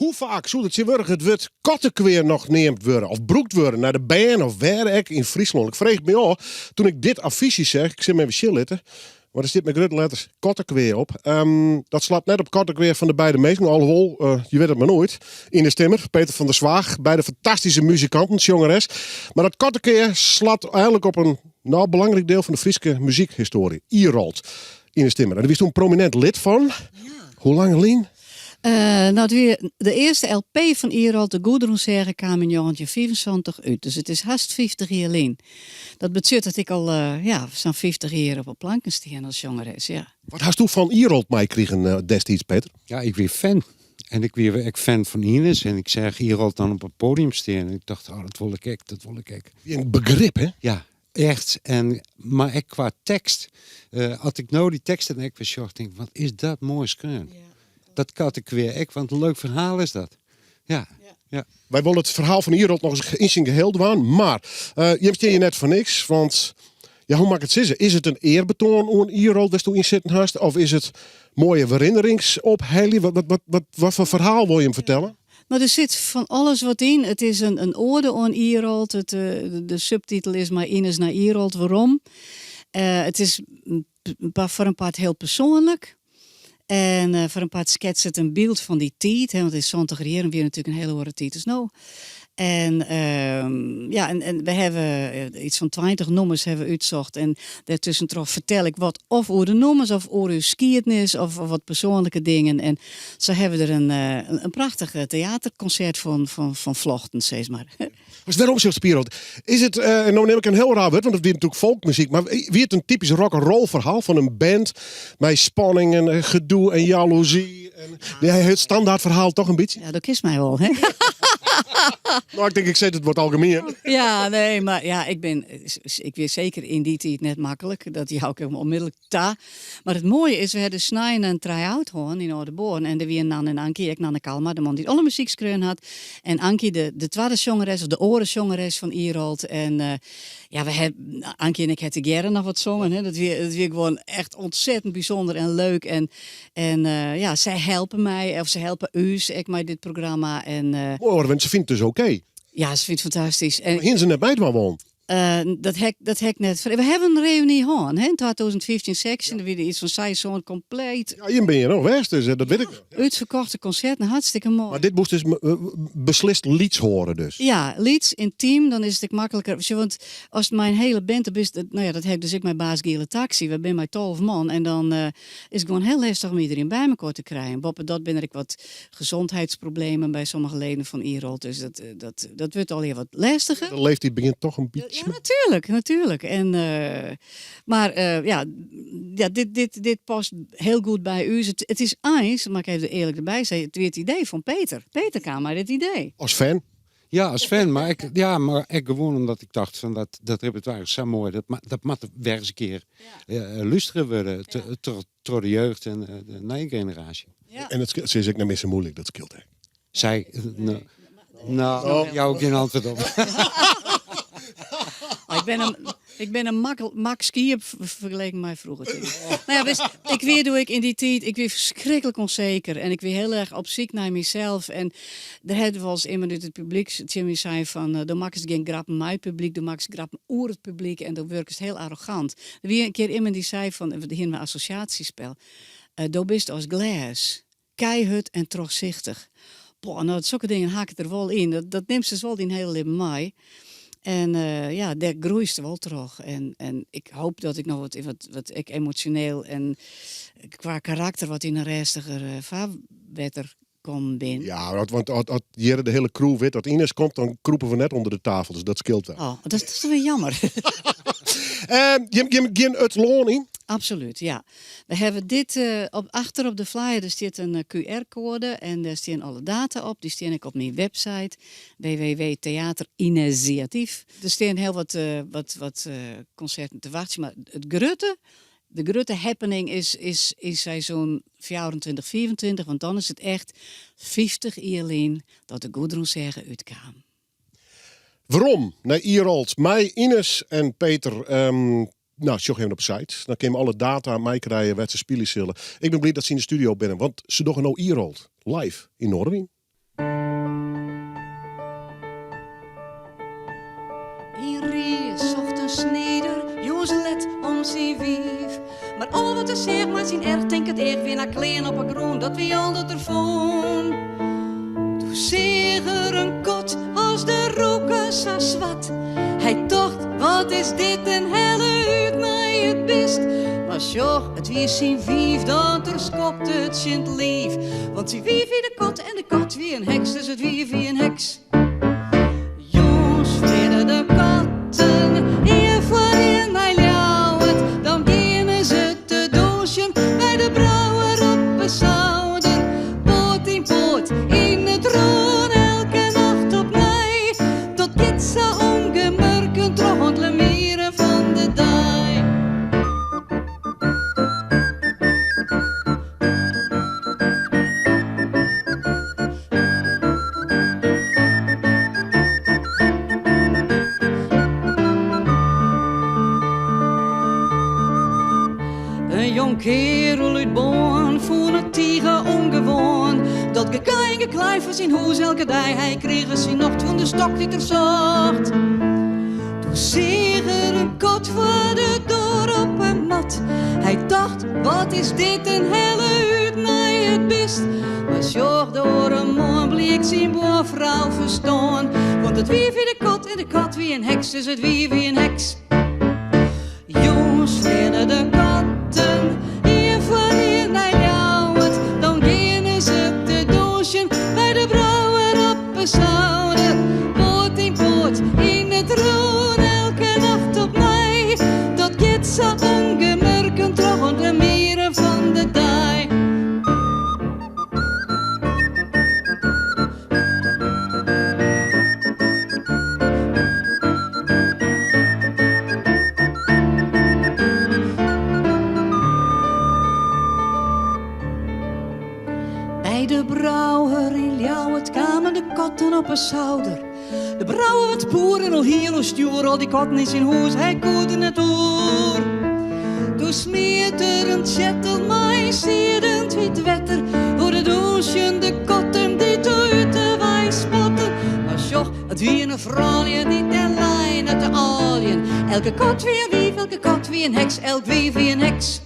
Hoe faak soe der tsjintwurdich it wurd kattekwea noch neamd wurde of brûkt wurde nei de bern of wêr ek yn Fryslân? Ik frege my ôf toen ik dit affysje seach, ik sil him even sjen litte, want der stiet mei grutte letters kattekwea op. Dat slacht net op kattekwea fan de beide minsken, alhoewol, je witte it mar noait. Ines Timmer, Peter van der Zwaag, beide fantastyske muzikanten, sjongeres. Mar dat kattekwea slacht eigenlik op in nou, belangryk diel fan de Fryske muzykhistoarje, Irolt. Ines Timmer, en dêr wiest in prominint lid fan. Hoe lang lyn? No, it wie de earste LP fan Irolt, de Gudrunsêge, kaam yn 1975 út. Dus it is hast 50 jier lyn. Dat betsjut dat ik al ja, sa'n 50 jier op 'e planken stean as sjongeres, ja. Wat hasto fan Irolt meikrigen destiids, Peter? Ja, ik wie fan. En ik wie ek fan fan Ines en ik seach Irolt dan op it podium stean en ik tocht, oh, dat wol ik ek, dat wol ik ek. Wie in begrip, hè? Ja, echt. En, mar ek kwa tekst. As ik no dy teksten ek wer sjoch, tink ik, wat is dat moai skreaun. Dat kattekwea ek, want in leuk ferhaal is dat. Ja, ja. Wy wolle it ferhaal fan Irolt noch ris yn syn geheel dwaan, mar jim stean hjir net foar niks, want ja, hoe moat ik it sizze? Is it in earbetoan oan Irolt dêr'tsto yn sitten hast, of is it moaie werinnerings ophelje? Wat foar ferhaal wol jim fertelle? No, der sit fan alles wat yn. It is in oade oan Irolt. It, de subtitel is Mei Ines nei Irolt werom. It is foar in part hiel persoanlik. En foar in part sketst it in byld fan dy tiid. Hè, want yn santiger jierren wie natuerlik in hiele oare tiid as no. En ja, en we hawwe iets fan 20 nûmers hawwe we útsocht. En dêrtuskentroch fertel ik wat of oer de nûmers of oer ús skiednis of wat persoanlike dingen. En sa hawwe we der in prachtich teaterkonsert fan flochten, sis mar. Dus wêrom sjochst op Irolt? Is it, en no nim ik in hiel raar wurd, want it wie natuerlik folkmuzyk, mar wie it in typysk rock-and-roll ferhaal fan in band mei spanning en gedoe en jaloezy? En, ja, it standaard ferhaal toch in bytsje? Ja, dat kinst my wol, hè? No, ik tink ik sis it wat algemien. Ja, nee, mar ja, ik bin, ik wie seker yn dy tiid net maklik. Dat jou ik onmiddellik ta. Mar it moaie is, we hawwe dus snein in try-out hân yn Aldeboarn en der wie Nan en Ankie, ek Nanne Kalma, de man dy't alle muzyk skreaun hat, en Ankie, de twadde sjongeres, of de oare sjongeres fan Irolt. En ja, we ha, Ankie en ik ha tegearre noch wat songen, hè. Dat wie gewoan echt ontzettend bysûnder en leuk. En ja, sy helpe my, of se helpe ús ek mei dit programma. En, Moai, want se fynt it dus oké. Ja, se fynt it fantastysk. En, Hiene se net meidwaan wollen? Dat ha ik, dat ha ik net. We hawwe in reuny hân, hè, yn 2015, 16, der wie der iets fan seis, sân kompleet. Ja, jim binne hjir noch west, dus dat wit ik noch. Útferkochte konserten, hartstikke moai. Mar dit moast dus beslist lyts hâlde dus? Ja, lyts, yntym, dan is it ek makliker. Sjoch, want ast mei in hiele band bist, no ja, dat ha ik dus ek mei Baas Giele Taxi, we binne mei 12 man en dan is it gewoan hiel lestich om iderien by mekoar te krijen. Boppedat binne der ek wat gezondheidsproblemen by sommige leden fan Irolt, dus dat, dat, dat wurdt allegear wat lestiger. De leeftiid begjint toch in bytsje. Ja, natuerlik, natuerlik. En, mar ja, ja dit, dit, dit past hiel goed by ús. It is eins, moat ik even earlik derby sizze, it wie it idee fan Peter. Peter kaam mei dit idee. As fan? Ja, as fan, mar ek, ja, mar ek gewoan omdat ik tocht fan dat, dat repertoire is sa moai, dat, dat moat wer ris in kear ja. lústere wurde troch de jeugd en de nije generaasje. Ja. En it is ek net mear sa muoilik, dat skeelt ek. Sy, no, no, jou ik gjin antwurd op. Ik bin in mak skiep fergeleken mei froeger. No ja, witst, ik wie doe ik yn dy tiid, ik wie ferskriklik ûnseker en ik wie hiel erch op syk nei mysels en der hat wolris immen út it publyk tsjin my sein fan do makkest gjin grappen mei it publyk, do makkest grappen oer it publyk en do wurkest hiel arrogant. Der wie in kear immen dy sei fan, we hiene in assosjaasjespel, do bist as glês, keihurd en trochsichtich. Boah, no sokke dingen hakke der wol yn. Dat nimst dus wol dyn hiele libben mei. En ja, dêr groeist wol troch. En ik hoop dat ik noch wat, wat ek emosjoneel en kwa karakter wat yn in rêstiger farwetter kommen bin. Ja, want as hjir de hiele crew wit dat Ines komt, dan krûpe we net ûnder de tafel, dus dat skeelt wer. Oh, dat is toch wer jammer. Jim gean it lân yn? Absolút, ja. We hawwe dit op, achter op de flyer der stiet in QR-koade en dêr stean alle data op. Dy stean ek op myn website www.theaterinitiatief. Der stean hiel wat, wat, wat konserten te wachtsjen, mar it grutte, de grutte happening is, is yn seizoen 24, 25, want dan is it echt 50 jier lyn dat de Gudrunsêge útkaam. Werom nei Irolt mei Ines en Peter. No, sjoch even op de site. Dan kinne je alle data meikrije wêr't se spylje sille. Ik bin bliid dat se yn de studio binne, want se dogge no Irolt live yn Noardewyn. Al wat er seach mei syn erchtinkend each wie har klean op 'e grûn, dat wie al dat er fûn. Doe seach er in kat as de roeken sa swart. Hy tocht, wat is dit en helle út nei it bist. Mar sjoch, it wie syn wiif dat er skopte tsjin 't liif. Want syn wiif wie de kat en de kat wie in heks, dus it wiif wie in heks. Jûns fleane de katten ien foar ien nei Ljouwert. Dan geane se te dûnsjen by de brouwer op 'e souder. Poat yn poat yn it rûn elke nacht opnij. Dat giet sa ûngemurken troch oant lemieren fan de dei. In jongkearel út Boarn fûn it tige ûngewoan dat geklei en geklei foar syn hûs elke dei. Hy krige syn nocht fan de stok dy't er socht. Doe seach er in kat foar de doar op 'e mat. Hy tocht, wat is dit en helle út nei it bist. Mar sjoch, de oare moarn bliek syn buorfrou ferstoarn. Want it wiif wie de kat en de kat wie in heks, dus it wiif wie in heks. Jûns fleane de katten ien foar ien nei Ljouwert. Dan geane se te dûnsjen by de brouwer op 'e souder. Poat yn poat yn it rûn elke nacht opnij. Dat giet sa ûngemurken troch oant de mieren fan de dei. By de brouwer yn Ljouwert kamen de katten op 'e souder. De brouwer waard poer en al hiel oerstjoer, al dy katten yn syn hûs, hy koe der net oer. Doe smiet er in tsjettel mei siedend wiet wetter oer de dûnsjende katten dy't út de wei spatten. Mar sjoch, it wiene froulju dy't dêr leine te âljen. Elke kat wie in wiif, elke kat wie in heks, elk wiif wie in heks.